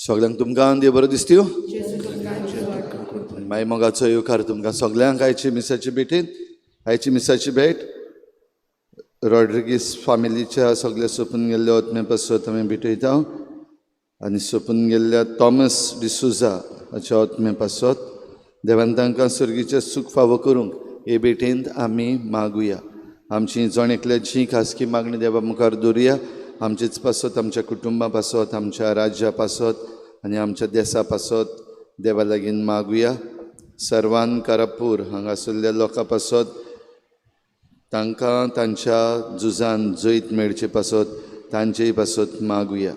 सगल्यांक तुमकां देव बरो दिसत्यो. माय मोगाचो येवकार तुमकां सगल्यांक आयची मिसाची भेटीन. आयची मिसाची भेट रॉड्रिगीस फामिलीच्या सगल्या सोंपून गेल्ल्या ओतमे पासत आमी भेटयता आनी सोंपून गेल्ल्या थॉमस डिसुजा हाच्या ओतमे पासत देवान तांकां सर्गीचें सूख फावो करूंक हे भेटेंत आमी मागुया. आमची जण एकल्याची खासगी मागणी देवा मुखार दवरुया. आमचेच पासत, आमच्या कुटुंबा पासत, आमच्या राज्या पासत आनी आमच्या देसा पासत देवा लागीं मागुया. सर्वान कारापूर हांगासरल्या लोकां पासत तांकां तांच्या झुजान जैत मेळचे पासत तांचेय पासत मागुया.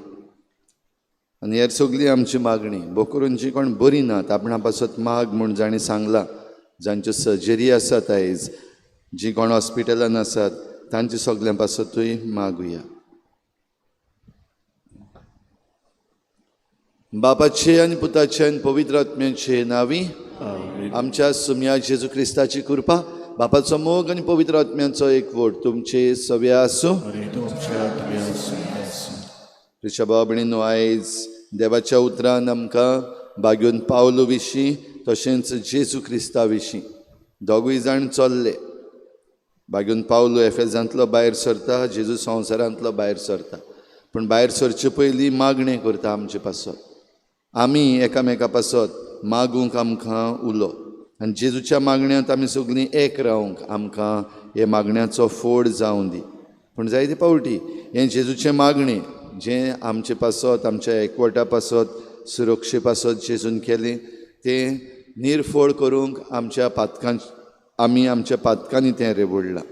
आनी हेर सगळी आमची मागणी बोकरून जी कोण बरी नात आपणा पासत माग म्हूण जाणें सांगलां, जांच्यो सर्जरी आसात आयज, जी कोण हॉस्पिटलान आसात तांचे सगल्यां पासतूय मागुया. बापाचे आनी पुताचे आनी पवित्र आत्म्याचे नांवी आमच्या सुम्या जेजू क्रिस्ताची कृपा, बापाचो मोग आनी पवित्र आत्म्याचो एकवट तुमचे सव्या आसूं. प्रिच्या भाव भयणींनो, आयज देवाच्या उतरान आमकां बागेवन पावलो विशीं तशेंच जेजू क्रिस्ता विशीं दोगूय जाण चल्ले. बागेवन पावलो एफेजांतलो भायर सरता, जेजू संवसारांतलो भायर सरता, पूण भायर सरचे पयलीं मागणें करता आमचे पासत. आमी एकामेका पासत मागूंक आमकां उलो आनी जेजूच्या मागण्यांत आमी सगळीं एक रावंक आमकां हे मागण्याचो फोड जावं दी. पूण जायते फावटी हें जेजूचें मागणें जें आमचे पासत, आमच्या एकवटा पासत, सुरक्षे पासत जेजून केलें तें निर्फळ करूंक आमच्या पातकां आमी आमच्या पातकांनी तें रेवडलां.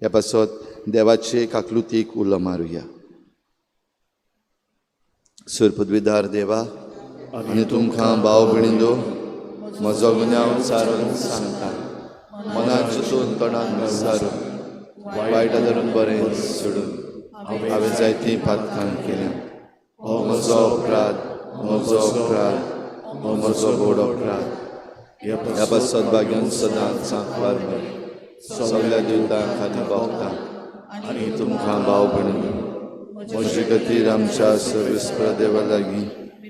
ह्या पासत देवाचे काकलुतीक उलो मारुया. सुरपदवीदार देवा आनी तुमकां भाव भयणींनो म्हजो गुन्यांव सारून सांगता, मनान चिंतून तोंडान सारून वायट धरून बरें सोडून हांवें जायतीं पातकां केल्यां. हो म्हजो अपराध, म्हजो अपराध, हो म्हजो व्हड अपराध. ह्या पासत भाग्यान सदांच सांकवार सगल्या दिवतांक आनी भोगतांक आनी तुमकां भाव भयणींनो म्हजे खातीर आमच्या सर्वेस्पर देवा लागीं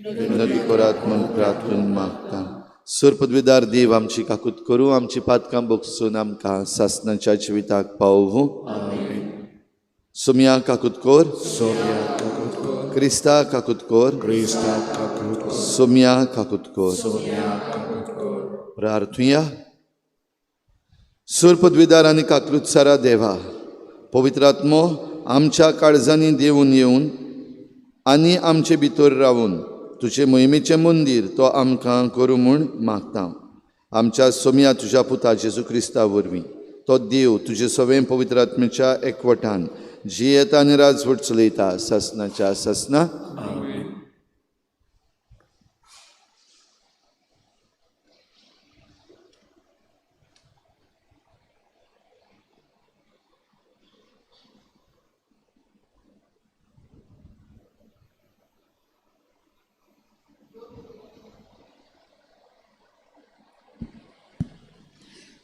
विनंती करात म्हूण प्रार्थून मागता. सुरपदवीदार देव आमची काकूत करूं, आमची पातकां बोगसून आमकां सासनाच्या जिविताक पावोवं. सुम्या काकूत कोर, क्रिस्ता काकूत कोर, सुम्या काकूत कोर. प्रार्थुया. सुरपदवीदार आनी काकलुतसारा देवा, पवित्र आत्मो आमच्या काळजांनी देवून येवन आनी आमचे भितर रावून तुजे मोहिमेचें मंदीर तो आमकां करूं म्हूण मागता. आमच्या सोम्या तुज्या पुता जेजू क्रिस्ता वरवीं तो देव तुजे सवें पवित्र आत्म्याच्या एकवटान जियेता आनी राजवट चलयता सासनाच्या सासना.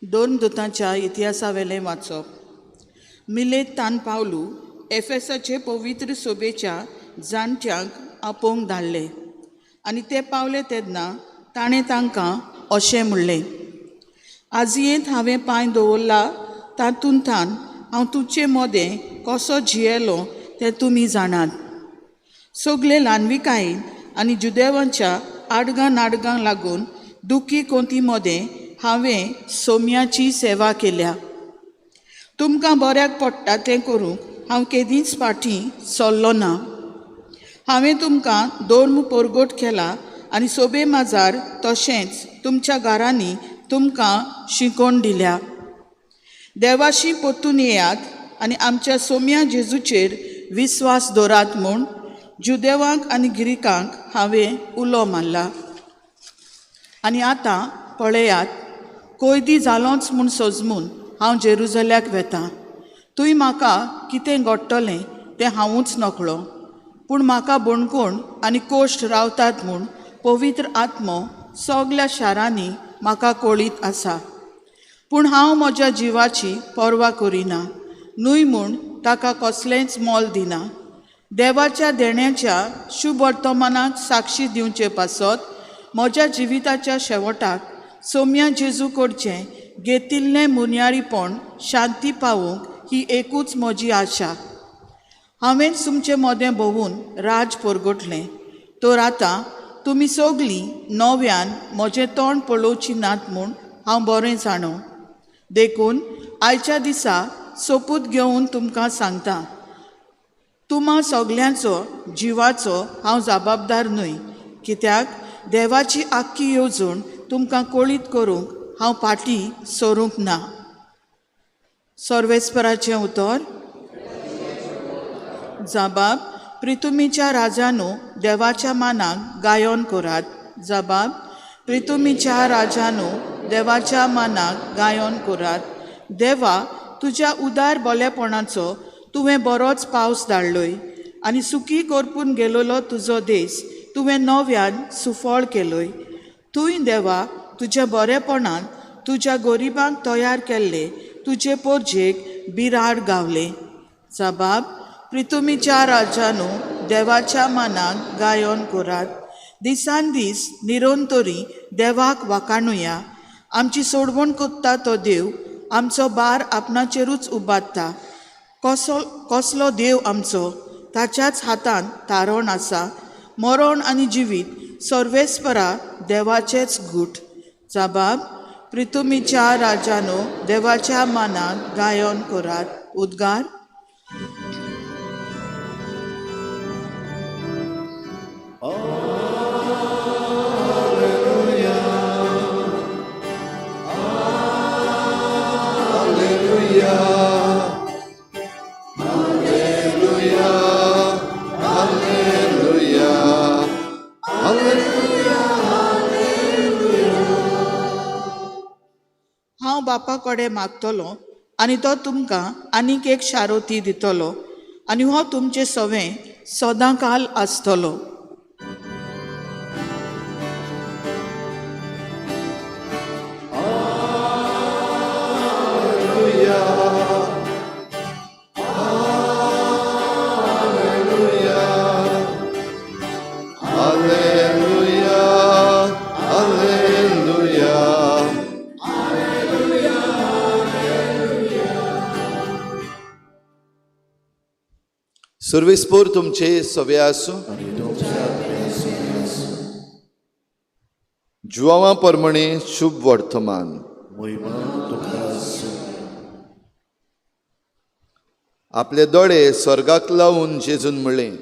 दोन दुतांच्या इतिहासावेलें वाचप. मिलेत तान पावलू एफेसाचे पवित्र सोबेच्या जाणट्यांक आपोवंक धाडले आनी ते पावले तेन्ना ताणें तांकां अशें म्हणलें, आजयेंत हांवें पांय दवरला तातूंतल्यान हांव तुमचे मोदें कसो जियेलो तें तुमी जाणात. सगळे ल्हानविकायेन आनी जुदेवांच्या आडगां नाडगांक लागून दुखी कोंती मोदें हांवें सोम्याची सेवा केल्या. तुमकां बऱ्याक पडटा तें करूंक हांव केदींच फाटीं सरलो ना. हांवें तुमकां धर्म परगट केला आनी सोबे माजार तशेंच तुमच्या घरांनी तुमकां शिकोवन दिल्या. देवाशी परतून येयात आनी आमच्या सोम्या जेजूचेर विस्वास दवरात म्हूण जुदेवांक आनी गिरिकांक हांवें उलो मारला. आनी आतां पळयात, कोयदी जालोच म्हूण सजमून हांव जेरुजल्याक वेतां. तुंय म्हाका कितें घडटलें तें हांवूच नकळो, पूण म्हाका बणकोण आनी कोश्ट रावतात म्हूण पवित्र आत्मो सगल्या शारांनी म्हाका कळीत आसा. पूण हांव म्हज्या जिवाची पर्वा करिना न्हय म्हूण ताका कसलेंच मोल दिना. देवाच्या देण्याच्या शुभवर्तमानाक साक्षी दिवचे पासत म्हज्या जिविताच्या शेवटाक सोम्या जेजू कडचें घेतिल्लें मुनयारीपण शांती पावोवंक ही एकूच म्हजी आशा. हांवें तुमचे मदें भोंवून राज परगटलें तर आतां तुमी सगलीं नव्यान म्हजें तोंड पळोवची नात म्हूण हांव बरें जाणो. देखून आयच्या दिसा सोपूत घेवन तुमकां सांगता, तुमा सगल्यांचो जिवाचो हांव जबाबदार न्हय, कित्याक देवाची आख्खी येवजण तुमकां कळीत करूंक हांव फाटीं सरूंक ना. सर्वेस्पराचें उतर. जबाब प्रितुमीच्या राजानू देवाच्या मानाक गायन करात. जबाब प्रितुमीच्या राजानू देवाच्या मानाक गायन करात. देवा, तुज्या उदार बोलेपणाचो तुवें बरोच पावस धाडलोय आनी सुकी करपून गेलोलो तुजो देश तुवें नव्यान सुफळ केलोय. तूंय देवा तुज्या बरेपणान तुज्या गरिबांक तयार केल्ले तुजे पोरजेक बिराड गावले. जबाब प्रितुमीच्या राजानू देवाच्या मानाक गायन करात. दिसान दीस निरंतरी देवाक वाकाणुया. आमची सोडवण कोत्ता तो देव आमचो बार आपणाचेरूच उबारता. कसो कसलो देव आमचो, ताच्याच हातांत तारण आसा. मरण आनी जिवीत सर्वेस्परा देवाचेच गूट. जबाब प्रितुमीच्या राजानो देवाच्या मानाक गायन करात. उद्गार. हांव बापा कडेन मागतलो आनी तो तुमकां आनीक एक शारोती दितलो आनी हो तुमचें सवें सदां काल आसतलो. सर्वेस्पोर तुमचे सवे आसूं. जुवांवा परमणे शुभ वर्तमान. आपले दोळे स्वर्गाक लावन जेजून म्हणलें,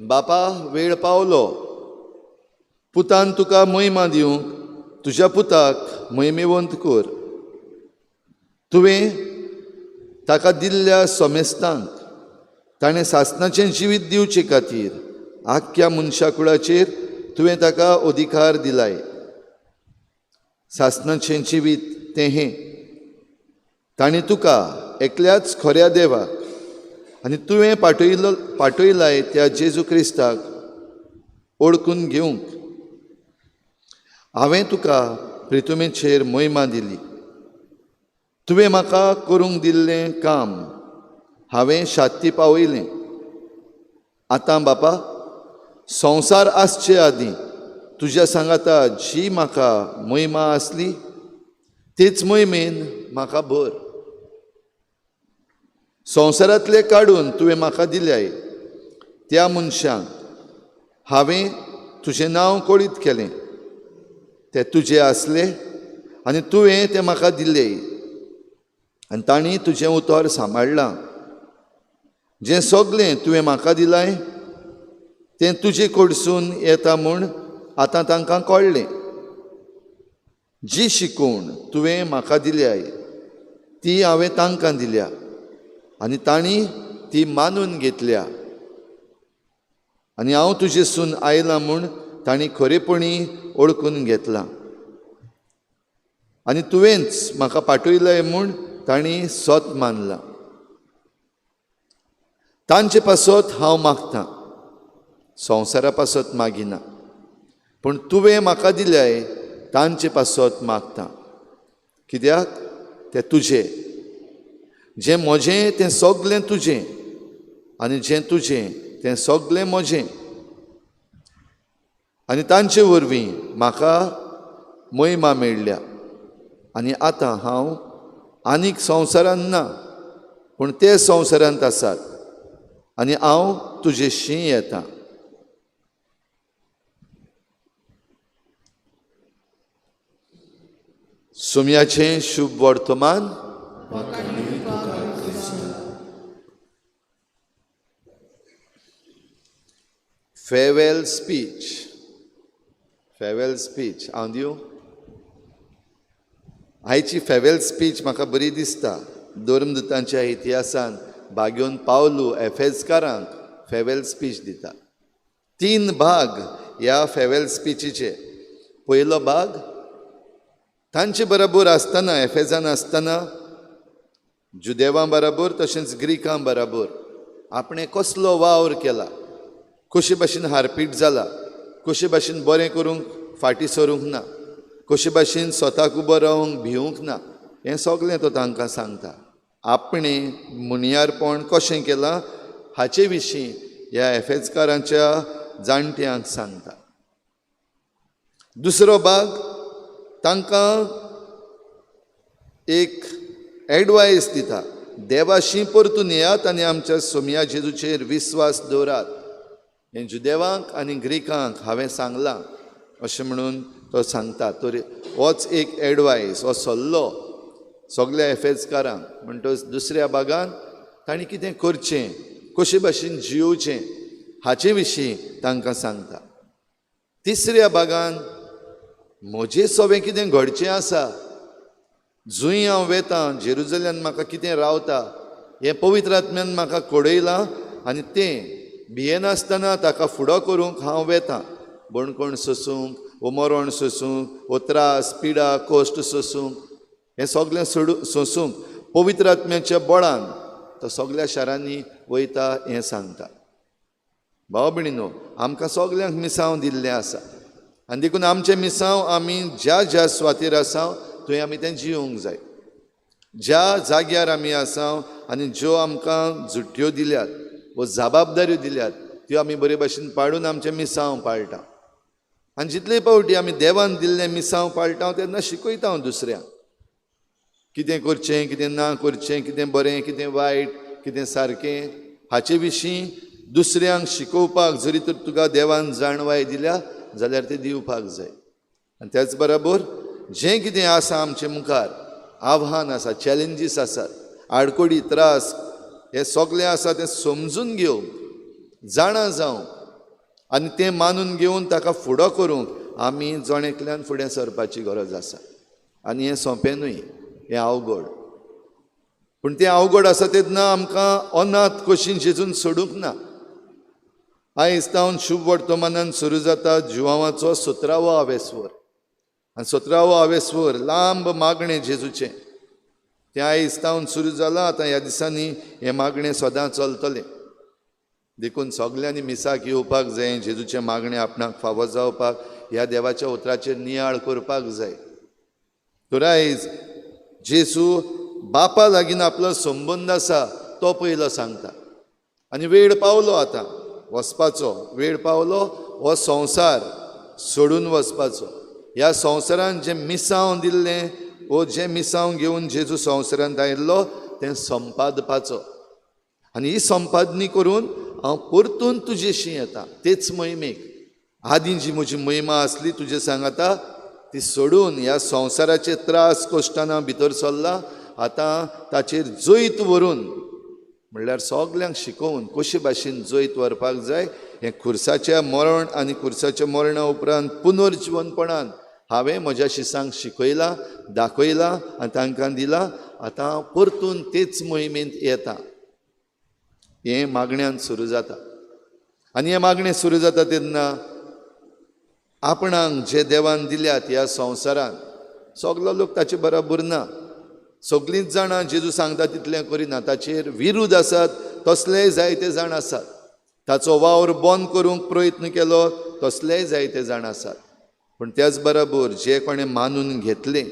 बापा वेळ पावलो, पुतान तुका महिमा दिवंक तुज्या पुताक महिमेवंत कर. तुवें ताका दिल्ल्या समेस्तांक ताणें सासणाचें जिवीत दिवचे खातीर आख्ख्या मनशाकुळाचेर तुवें ताका अधिकार दिलाय. सासणाचें जिवीत तें हें, ताणें तुका एकल्याच खऱ्या देवाक आनी तुवें पाठयलाय त्या जेजू क्रिस्ताक ओळखून घेवंक. हांवें तुका प्रितुमेचेर महिमा दिली. तुवें म्हाका करूंक दिल्लें काम हांवें शांती पावयलें. आतां बापा, संवसार आसचे आदीं तुज्या सांगाता जी म्हाका महिमा आसली तीच महिमेन म्हाका भर. संवसारांतले काडून तुवें म्हाका दिल्याय त्या मनशांक हांवें तुजें नांव कळीत केलें. ते तुजे आसले आनी तुवें तें म्हाका दिले आनी तांणी तुजें उतर सांबाळ्ळां. जें सगलें तुवें म्हाका दिलाय तें तुजे कडसून येता म्हूण आतां तांकां कळ्ळें. जी शिकवण तुवें म्हाका दिल्याय ती हांवें तांकां दिल्या आनी तांणी ती मानून घेतल्या आनी हांव तुजेसून आयलां म्हूण तांणी खरेपणी ओळखून घेतलां आनी तुवेंच म्हाका पाठयलाय म्हूण तांणी सत मानलां. तांचे पासत हांव मागतां, संवसारा पासत मागिना, पूण तुवें म्हाका दिल्याय तांचे पासत मागतां. कित्याक तें तुजें, जें म्हजें तें सगलें तुजें आनी जें तुजें तें सगळें म्हजें आनी तांचे वरवीं म्हाका महिमा मेळ्ळ्या. आनी आतां हांव आनीक संवसारांत ना, पूण ते संवसारांत आसात आनी हांव तुजेशी येता. सोम्याचें शुभ वर्तमान. Farewell speech. Farewell speech हांव दिवं? आयची फेरवेल स्पीच म्हाका बरी दिसता. धर्मदूतांच्या इतिहासान बागेवन पावलू एफेजकारांक फेरवेल स्पीच दिता. 3 भाग ह्या फेरवेल स्पिचीचे. पयलो भाग, तांचे बरोबर आसतना, एफेजान आसतना जुदेवां बराबर तशेंच ग्रिकां बराबर आपणें कसलो वावर केला, कशे भाशेन हारपीट जाला, कशे भाशेन बरें करूंक फाटीं सरूंक ना, कशे भाशेन स्वताक उबो रावंक भिवूंक ना, हें सगळें तो तांकां सांगता. आपणें मुनियारपण कशें केलां हाचे विशीं ह्या एफेजकारांच्या जाणट्यांक सांगता. दुसरो भाग, तांकां एक एडवायस दिता, देवाशी परतून येयात आनी आमच्या सोमया जेजूचेर विस्वास दवरात. हें जुदेवांक आनी ग्रिकांक हांवें सांगलां अशें म्हणून तो सांगता. तर होच एक एडवायस, हो सल्लो सगल्या एफेजकारांक. म्हणटच दुसऱ्या भागान तांणी कितें करचें, कशे भाशेन जियोवचें हाचे विशीं तांकां सांगता. तिसऱ्या भागान म्हजे सवें कितें घडचें आसा, जंय हांव वेतां जेरुजल्यान म्हाका कितें रावता हें पवित्र आत्म्यान म्हाका कळयलां आनी तें भियेनासतना ताका फुडो करूंक हांव वेतां. बणकोण सोसूंक वो मरण सोसूंक वो त्रास पिडा कश्ट सोसूंक, हें सगळें सोसूंक पवित्र आत्म्याच्या बळान तो सगळ्या शारांनी वयता हें सांगता. भाव भयणीनो, आमकां सगल्यांक मिसांव दिल्लें आसा आनी देखून आमचें मिसांव आमी ज्या ज्या सुवातेर आसा थंय आमी तें जियोंक जाय. ज्या जाग्यार आमी आसा आनी ज्यो आमकां जुट्यो दिल्यात वो जबाबदाऱ्यो दिल्यात त्यो आमी बरे भाशेन पाडून आमचें मिसांव पाळटा. आनी जितले फावटी आमी देवान दिल्लें मिसांव पाळटा तेन्ना शिकयता हांव दुसऱ्यांक कितें करचें, कितें ना करचें, कितें बरें, कितें वायट, कितें सारकें हाचे विशीं दुसऱ्यांक शिकोवपाक जरी तर तुका देवान जाणवाय दिल्या जाल्यार तें दिवपाक जाय. आनी त्याच बराबर जें कितें आसा आमचे मुखार आव्हान आसा, चॅलेंजीस आसात, आडकोडी त्रास हे सगळें आसा तें समजून घेवंक, जाणा जावंक आनी तें मानून घेवन ताका फुडो करूंक आमी जण एकल्यान फुडें सरपाची गरज आसा. आनी हें सोंपें न्हय, हें अवघड. पूण तें अवघड आसा तेन्ना आमकां अनाथ कशी जेजून सोडूंक ना. आयज तावन शुभ वर्तमानान सुरू जाता जुवांवाचो 17वो आवेस्वर. आनी 17वो आवेस्वर लांब मागणें जेजूचें तें आयज तावन सुरू जालां. आतां ह्या दिसांनी हें मागणें सदां चलतलें. देखून सगल्यांनी मिसाक येवपाक जाय, जेजूचें मागणें आपणाक फावो जावपाक ह्या देवाच्या उतराचेर नियाळ करपाक जाय. तर आयज जेजू बापा लागीं आपलो संबंद आसा तो पयलो सांगता. आनी वेळ पावलो आतां वचपाचो, वेळ पावलो हो संवसार सोडून वचपाचो. ह्या संवसारान जें मिसांव दिल्लें वो जें मिसांव घेवन जेजू संवसारांत आयिल्लो तें संपादपाचो. आनी ही संपादनी करून हांव परतून तुजेशी येता तेच मोहिमेक. आदीं जी म्हजी मोहिमा आसली तुजे सांगाता ती सोडून ह्या संवसाराचे त्रास कश्टान हांव भितर सरला. आतां ताचेर जैत व्हरून, म्हणल्यार सगल्यांक शिकोवन कशे भाशेन जैत व्हरपाक जाय हें खुर्साच्या मरण आनी खुर्साच्या मरणा उपरांत पुनर्जिवनपणान हांवें म्हज्या शिसांक शिकयलां, दाखयलां आनी तांकां दिलां. आतां हांव परतून तेच मोहिमेंत येता. हें मागण्यान सुरू जाता. आनी हें मागणें सुरू जाता तेन्ना आपणाक जे देवान दिल्यात ह्या संवसारांत सगलो लोक ताचे बराबर ना, सगळींच जाणां जेजू सांगता तितलें करिना, ताचेर विरुद्ध आसात तसलेय जायते जाण आसात, ताचो वावर बंद करूंक प्रयत्न केलो तसलेय जायते जाण आसात. पूण त्याच बराबर जे कोणें मानून घेतलें,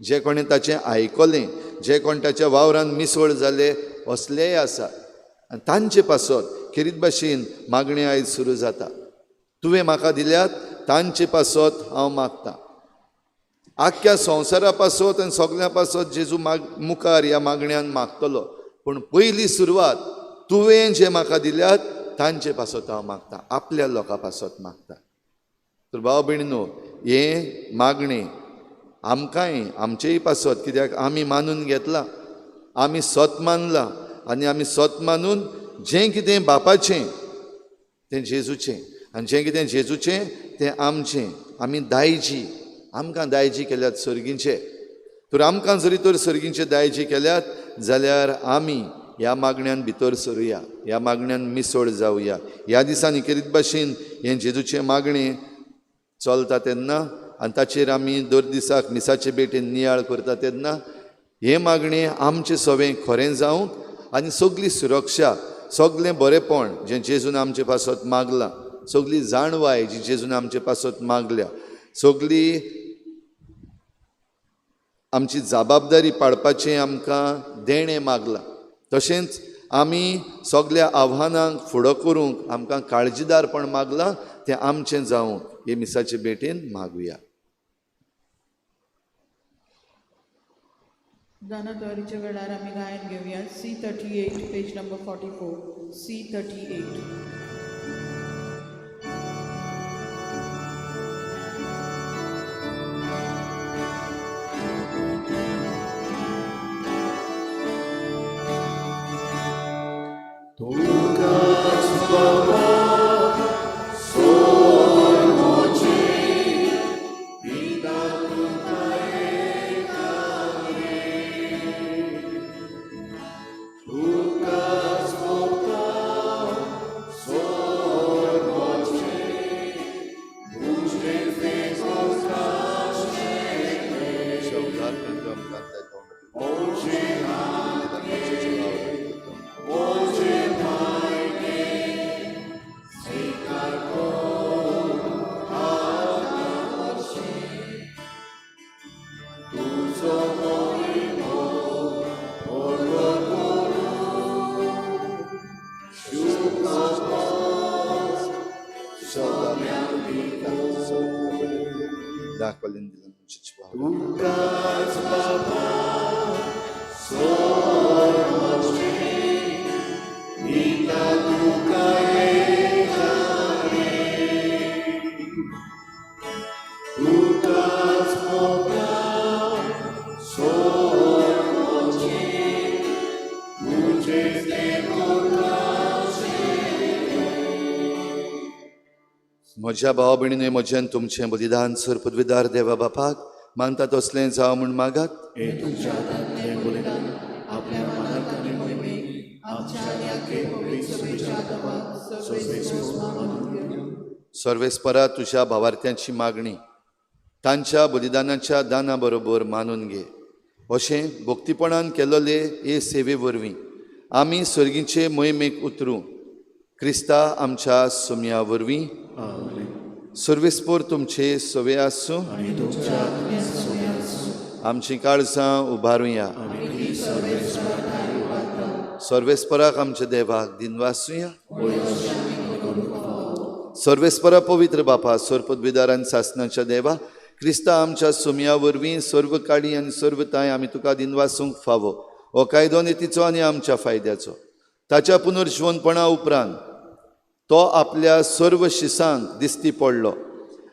जे कोणें ताचें आयकलें, जे कोण ताच्या वावरान मिसळ जाले असलेय आसात. आनी तांचे पासत खेरीत भाशेन मागणें आयज सुरू जाता. तुवें म्हाका दिल्यात तांचे पासत हांव मागतां. आख्ख्या संवसारा पासत आनी सगळ्यां पासत जेजू मुखार ह्या मागण्यान मागतलो, पूण पयली सुरवात तुवें जे म्हाका दिल्यात तांचे पासत हांव मागतां, आपल्या लोकां पासत मागता. तर भाव भयणीनो, हें मागणें आमकांय आमचेय पासत, कित्याक आमी मानून घेतलां, आमी सत मानलां आनी आमी सत मानून जें कितें बापाचें तें जेजूचें आनी जें कितें जेजूचें तें आमचें. आमी दायजी, आमकां दायजी केल्यात सर्गींचे. तर आमकां जरी तर सर्गींचे दायजी केल्यात जाल्यार आमी ह्या मागण्यान भितर सरुया, ह्या मागण्यान मिसळ जावया. ह्या दिसांनी खेरीत भाशेन हें जेजूचें मागणें चलता तेन्ना आनी ताचेर आमी दर दिसाक मिसाचे भेटेन नियाळ करता तेन्ना हें मागणें आमचें सवें खरें जावंक आनी सगली सुरक्षा, सगलें बरेंपण जें जेजून आमचे पासत मागलां, सगली जाणवाय जी जेजून आमचे पासत मागल्या, सगली आमची जबाबदारी पाळपाचें आमकां देणें मागलां, तशेंच आमी सगल्या आव्हानांक फुडो करूंक आमकां काळजीदारपण मागलां, तें आमचें जावंक हे मिसाचे भेटेन मागुया. दानाद्वारीच्या वेळार आमी गायन घेवया. C38 page number 44, C38. म्हज्या भाव भयणीने म्हजें तुमचें बलिदान सर पदवीदार देवा बापाक मानता तसलें जावं म्हूण मागात. सर्वेस्परा तुज्या भावार्थ्यांची मागणी तांच्या बलिदानाच्या दाना बरोबर मानून घे. अशें भक्तीपणान केलोले हे सेवे वरवीं आमी सर्गीचे मोहिमेक उतरूं क्रिस्ता आमच्या सुमया वरवीं. सर्वेस्पोर तुमचे सवे आसूं. आमची काळजां उबारुया. सर्वेस्पराक आमच्या देवाक दिनवासुया. सर्वेस्परा पवित्र बापा सर्पदविदार आनी सासनाच्या देवा क्रिस्ता आमच्या सुमया वरवीं सर्व काळी आनी सर्व ताय आमी तुका दिनवासूंक फावो. हो कायदो नितीचो आनी आमच्या फायद्याचो. ताच्या पुनर्जिवनपणा उपरांत तो आपल्या सर्व शिसांक दिसती पडलो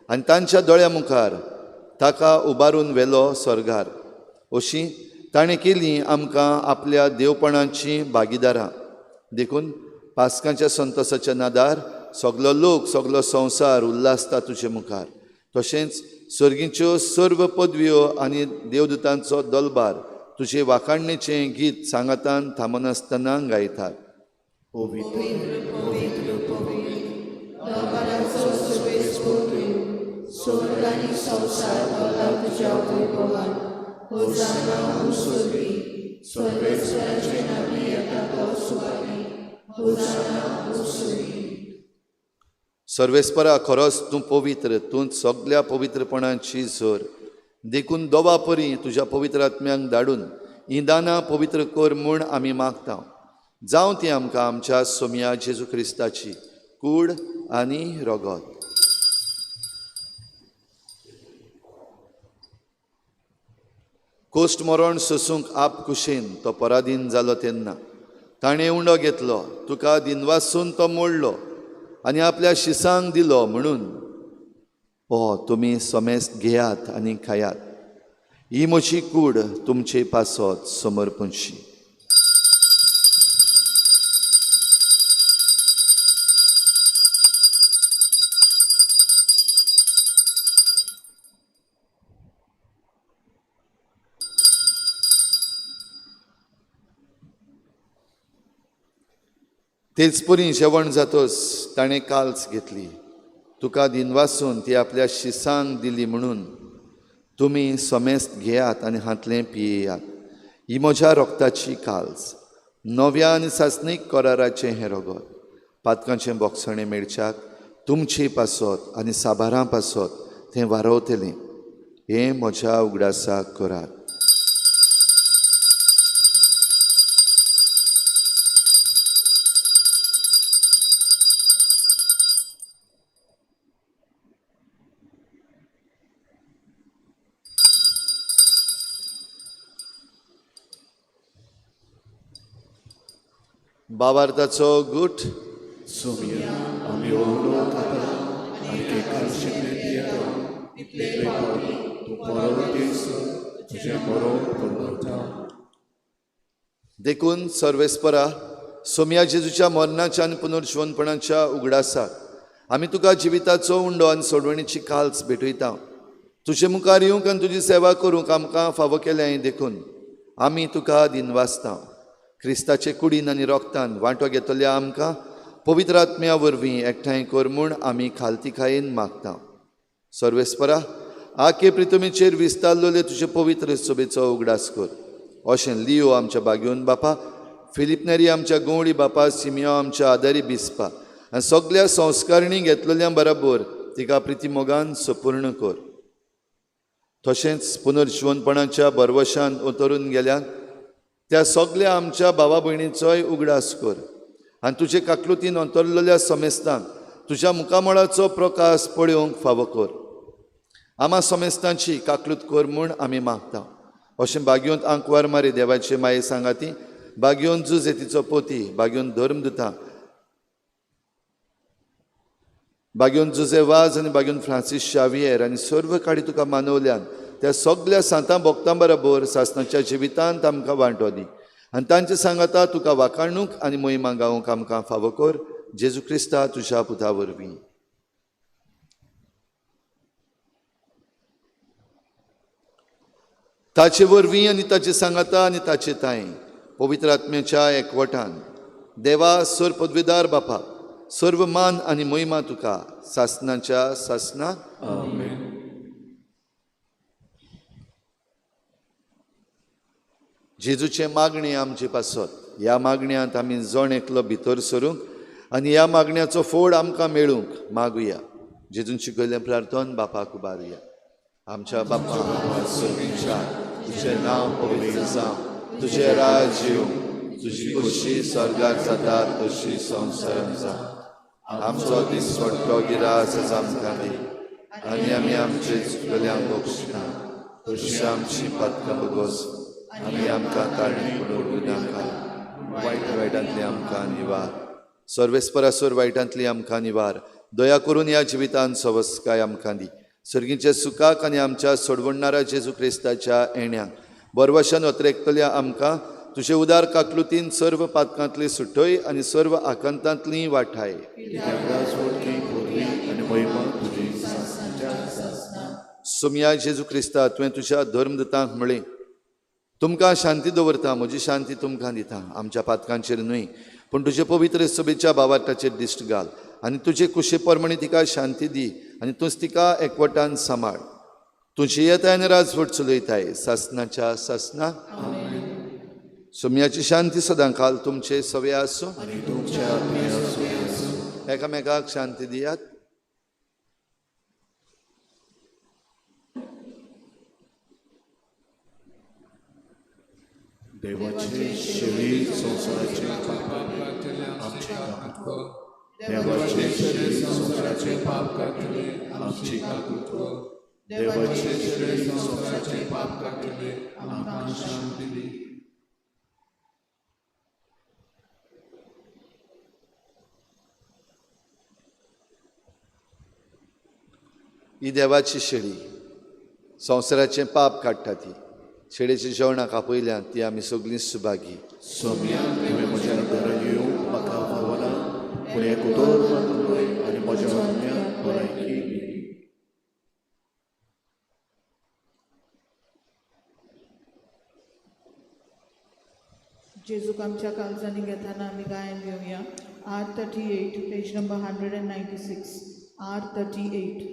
आनी तांच्या दोळ्या मुखार ताका उबारून व्हेलो स्वर्गार. अशी ताणें केली आमकां आपल्या देवपणाची भागीदारां. देखून पास्कांच्या संतोसाच्या नादार सगलो लोक सगलो संवसार उल्हासता तुजे मुखार. तशेंच सर्गीच्यो सर्व पदव्यो आनी देवदूतांचो दलबार तुजे वाखाणणेचें गीत सांगातान थांबनासतना गायतात. सर्वेस्परा खरोच तूं पवित्र, तूं सगल्या पवित्रपणाची जोर. देखून दोवा परी तुज्या पवित्र आत्म्यांक धाडून ही दानां पवित्र कर म्हूण आमी मागता. जावं ती आमकां आमच्या सोमया जेजू क्रिस्ताची कूड आनी रगत. कोश्ट मरण सोसूंक आप कुशेन तो पराधीन जालो तेन्ना ताणें उंडो घेतलो, तुका दिनवासून तो मोडलो आनी आपल्या शिसांक दिलो म्हणून, ओ तुमी समेस्त घेयात आनी खायात, ही म्हजी कूड तुमचे पासत समर्पणशी. तेच परी जेवण जातोच ताणें काल्स घेतली, तुका दिनवासून ती आपल्या शिसांक दिली म्हणून, तुमी समेस्त घेयात आनी हांतलें पियेयात, ही म्हज्या रक्ताची काल्स, नव्या आनी सासणीक कराराचें हें रगत, पातकांचें बोगसणें मेळच्याक तुमचे पासत आनी साबारां पासत तें वारवतलें, हें म्हज्या उगडासाक करात. बाबार्थाचो गुट सोमया आमी ओवलो खाता आनी केकाल पियेता तितले फावटी तूं परत येयसर तुजें मरण परवडटा. देखून सर्वेस्परा सोमया जेजूच्या मरणाच्या आनी पुनर्जिवनपणाच्या उगडासाक आमी तुका जिविताचो उंडो आनी सोडवणीची काल्स भेटयता. तुजे मुखार येवंक आनी तुजी सेवा करूंक आमकां फावो केल्या, देखून आमी तुका दिनवासता. क्रिस्ताचे कुडीन आनी रोगतान वांटो घेतल्या आमकां पवित्र आत्म्या वरवीं एकठांय कर म्हूण आमी खालतीकायेन मागता. सर्वेस्परा आके प्रितमीचेर विस्तारलेले तुजे पवित्र सोबेचो उगडास कर. अशें लियो आमच्या बागेवन बापा, फिलीप नेरी आमच्या गंवळी बापा, सिमियो आमच्या आदारी बिस्पा आनी सगल्या संस्कारणी घेतलेल्या बराबर तिका प्रितीमोगान सपूर्ण कर. तशेंच पुनर्जिवनपणाच्या बरवशान उतरून गेल्यान त्या सगल्या आमच्या भावा भयणीचोय उगडास कर आनी तुजे काकलुतीन अंतरलेल्या समेस्तांक तुज्या मुखामळाचो प्रकाश पळोवंक फावो कर. आमा समेस्तांची काकलूत कर म्हूण आमी मागता. अशें बागयोंत आंकवार मारी देवाचे माये सांगाती, बागयोन जुजेतीचो पोती, बागयोन धर्मदुता, बागयोन जुजे वाज आनी बागयोन फ्रांसीस शावियर आनी सर्व काडी तुका मानवल्यान त्या सगल्या सांतां भोक्तां बरोबर सासणाच्या जिवितांत आमकां वांटो दी आनी तांचे सांगाता तुका वाखाणूंक आनी मोहिमा गावंक आमकां फावो कर. जेजू क्रिस्ता तुज्या पुता वरवीं. ताचे वरवीं आनी ताचे सांगाता आनी ताचे तांय पवित्र आत्म्याच्या एकवटान देवा सर पदवीदार बापा, सर्व मान आनी मोहिमा तुका सासणाच्या सासणाक. आमेन. जेजूचे मागणें आमचे पासत, ह्या मागण्यांत आमी जण एकलो भितर सरूंक आनी ह्या मागण्याचो फोड आमकां मेळूंक मागुया. जेजून शिकयल्लें प्रार्थन बापाक उबारुया. आमच्या बापा सर्गीच्या, तुजें नांव पवित्र जावं, तुजें राज येवं, तुजी खोशी स्वर्गार जाता तशी संवसारांत जावं. आमचो दिसपट्टो गिरास आमकां दी आनी आमी आमचे चुकल्यांक बक्षिना तशी आमची पातकां भोगोस, आमी आमकां ताळणी पडूं नाका, वायट वायटांतली आमकां निवार, सर्वेस्परासर वायटांतली आमकां निवार. दया करून ह्या जिवितांत सवस्काय आमकां दी. सर्गीच्या सुखाक आनी आमच्या सोडवणणारा जेजू क्रिस्ताच्या येण्याक बरवशान अत्रेकतल्या आमकां तुजे उदार काकलुतीन सर्व पातकांतली सुटय आनी सर्व आकांतांतली वाठाय. सोमया जेजू क्रिस्ता, तुवें तुज्या धर्मदूतांक म्हळें, तुमकां शांती दवरता, म्हजी शांती तुमकां दिता, आमच्या पातकांचेर न्हय पूण तुजे पवित्र सभेच्या भावार्थाचेर दिश्ट घाल आनी तुजे कुशे प्रमाणे तिका शांती दी आनी तूंच तिका एकवटान सांबाळ. तुजी येताय आनी राजवट चलयताय सासणाच्या सासणाक. सोम्याची शांती सदां काल तुमचे सवे आसूं. एकामेकाक शांती दियात. देवाचे शेळी संवसाराचे पाप आमचे काकूट कर. देवाचे शेळी संवसाराचे पाप काडटले आमची काकूट कर. देवाचे शेळी संवसाराचे पाप काडटले आमकां शांती दी. ही देवाची शेळी संवसाराचें पाप काडटा ती शेळयेच्या जेवणाक आपयल्यान ती आमी सगळीं सुभागी. सोम्या, तुवें म्हज्या घरा येवंक म्हाका फावना, पूण एक उतर मात उलय आनी म्हज्या आत्म्याक भलायकी दी. जेजूक आमच्या काळजांनी घेताना आमी गायन घेवया. R 38, page number 196, R 38.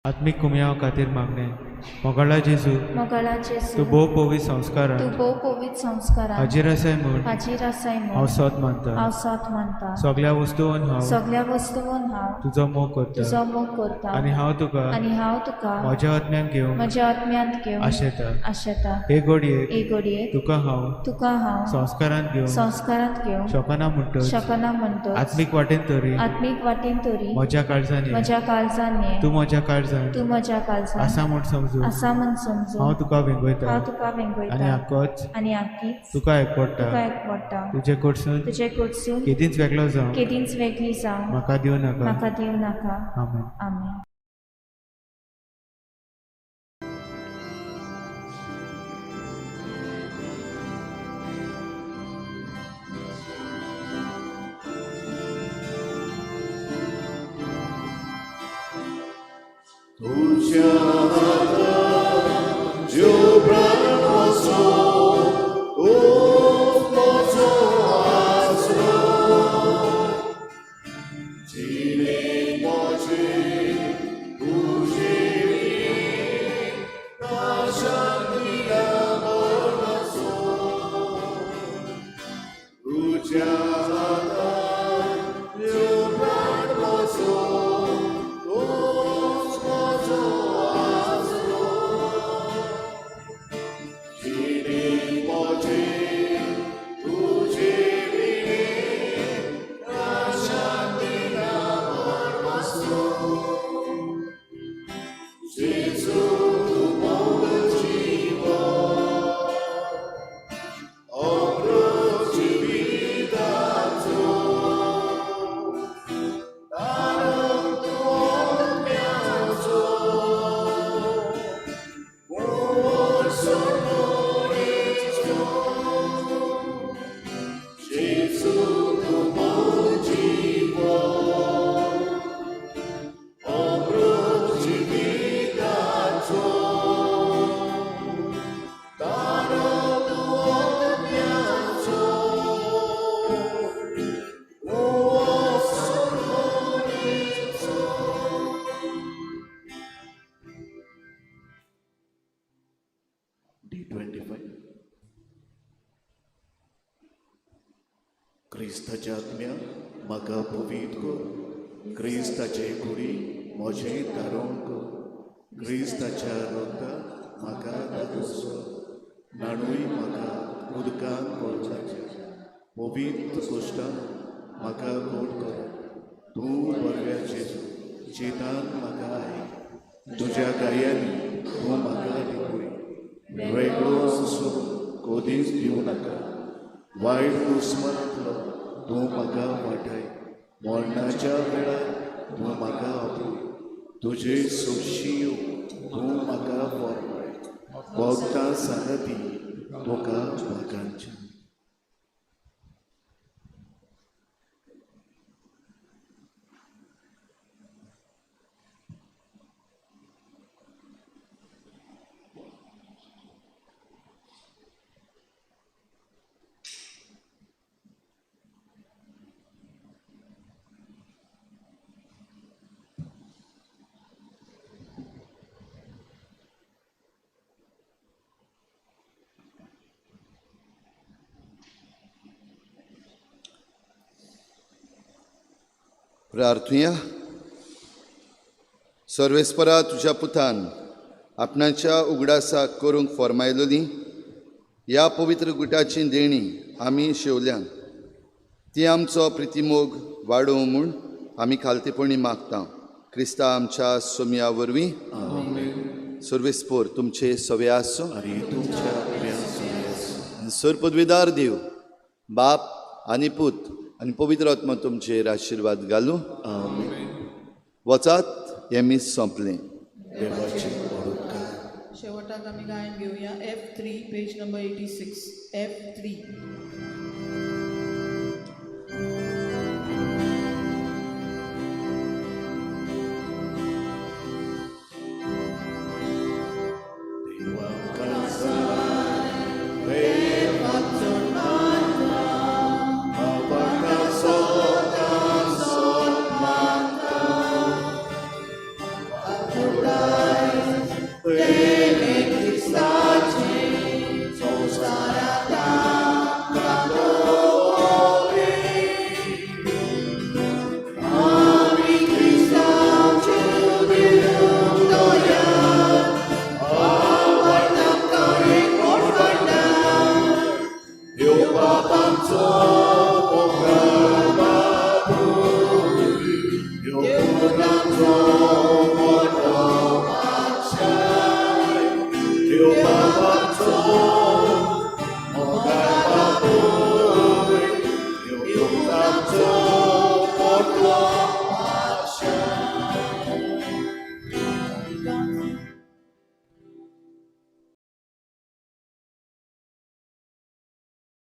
आत्मीक कुमयाव खातीर मागणें. मोगाळा जेजू, मोगाळा जेजू, तूं भोव पवित्र संस्कारान तूं भोव पवित्र संस्कारान हाजीर आसाय म्हूण हाजीर आसाय हांव म्हूण सोद मानता. हांव सोद मानता. सगळ्या वस्तून हांव सगळ्या वस्तून हांव तुजो मोग करता तुजो मोग करता आनी हांव तुका आनी हांव तुका म्हज्या आत्म्यान घेवंक म्हज्या आत्म्यांत घेवंक आशेता. आशेता. हे घडयेक हे घडयेक तुका हांव तुका हांव संस्कारांत घेवंक संस्कारांत घेवंक शकना म्हणटच शकना म्हणटच आत्मीक वाटेन तरी आत्मीक वाटेन तरी म्हज्या काळजान ये. म्हज्या काळजान ये. तूं म्हज्या काळजान तूं म्हज्या काळजान आसा म्हूण समजून आसा म्हूण समजून हांव तुका वेंगयता हांव तुका आनी वेंगयता आकोच आनी आकीच तुका एकवडटा. तुका एकवडटा. तुजे कडसून तुजे कडसून केदींच वेगळो जावं केदींच वेगळी जावं म्हाका दिवं नाका. म्हाका दिवं नाका. आमेन. आमेन. तुझ्या हातान जीव प्राण म्हजो, तूंच म्हजो आसरो. जिणेंत म्हजे तुजे विणें ना शांती ना मरणाचो. तुझ्या हातान जीव प्राण म्हजो, तूंच म्हजो आसरो. जिणेंत म्हजे तुजे विणें ना शांती ना मरणाचो. जेजू तूं मोग जीवन, अमृत जिविताचो. तारक तूं आत्म्याचो, कुंवर सोडणेचो. जेजू तूं मोग जीवन, अमृत जिविताचो. तारक तूं आत्म्याचो, कुंवर सोडणेचो. D 25. क्रिस्ताच्या आत्म्या म्हाका पवित्र कर. क्रिस्ताचे कुडी म्हजें तारण कर. क्रिस्ताच्या रक्ता म्हाका धादोस कर. न्हाणूय म्हाका उदकान कोळचाचें. पवित्र कुश्टान म्हाका गोड कर. तूं बरव्या जेजू जितान म्हाका आयक. तुज्या गायांनी तूं म्हाका लिपय. वेगळो आसूं कदींच दिवं नाका. वायट दुस्मानांतलो तूं म्हाका वाटाय. मरणाच्या वेळार तूं म्हाका आपय. तुजे सोशी तूं म्हाका फॉरमाय. भोगता सांगाती तुका वागांचे. प्रार्थुया. सर्वेस्परा, तुज्या पुतान आपणाच्या उगडासाक करूंक फॉर्मायलोली ह्या पवित्र गुटाची देणी आमी शेवल्यान ती आमचो प्रितीमोग वाडोवं म्हूण आमी खालतेपणी मागता, क्रिस्ता आमच्या सोमया वरवीं. सर्वेस्पोर तुमचे सवे आसूं आनी तुमच्या आत्म्या. सर पदवीदार देव बाप आनी पूत आनी पवित्र आत्मा तुमचेर आशिर्वाद घालूं. वचात, हें मीस सोंपलें. देवाचे परोपकार. शेवटाक आमी गायन घेवया F 3, page number 86, F 3.